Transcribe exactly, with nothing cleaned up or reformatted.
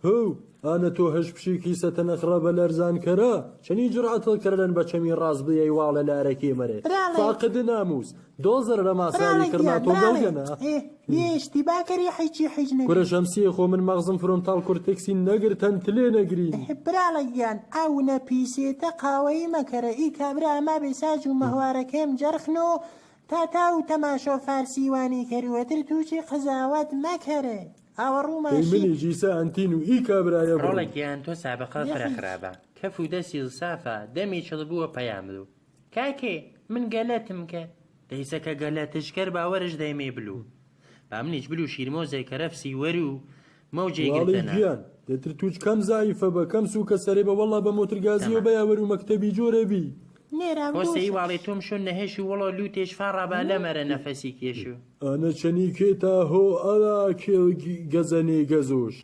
هو، ئانە تۆ هەش پشیکی سەتەنەخڕە بە لەرزان کەرە؟ چەنی جورعەتڵ کەرەلەن بە چەمی ڕاس بێ ئەی واڵە لارەکێ مەرێ؟ براڵێ. فاقد ناموس. دۆزەرە لە ماساوی براڵێ کڕنا گیان، تۆ براڵێ. گەڵگەنە. ئێ، یێ، ئشتی باکەری حیچی حیچ نەگری. کورە شەمسیە خۆ من مەغزم فرۆنتاڵ کورتێکسی نەگرتەن تلێ نەگرین. ئێ، براڵێ گیان، ئاو نەپیسێتە قاوەیی مەکەرە، ئی کابرا ئەما بێ ساج و مەهوارەکەیم جەرخنۆ تا تا و تەماشۆ فارسی وانی کەروەتر تووشی قزاوەت مەکەرێ. ئاوە ڕووماشی. ئەی منی جیسە ئەنتین و ئی کابرایە بڕۆ. ڕۆڵێکی یان تۆ سابقە یەخی. فرە خرابە. کەف و دەسی سافە، دەمی چڵ بووە پەیام دو. کاکێ، من گەلەتم کە. دەیسە کە گەلەتش کەر باوەرش دەیمێ بلو. با منیش بلو شیرمۆزێ کەرەفسی وەرو مەوجێ واڵی گرتەنە. گیان، دەتر تووچ کەم زایفە بە، کەم سووکە سەرێ بە، وەڵا بە مۆترگازیەوە تەمام. بەیا وەرو مەکتەبی جۆرە بی. نێرا خۆ سەی وەڵێ تۆم شۆن نەهێش و وەڵا لووتێش فاڕا با لەمەرە نەفەسی کێش و. ئانە چەنی کێتا هۆ ئەلا کێڵ گەزەنێ گەزۆش.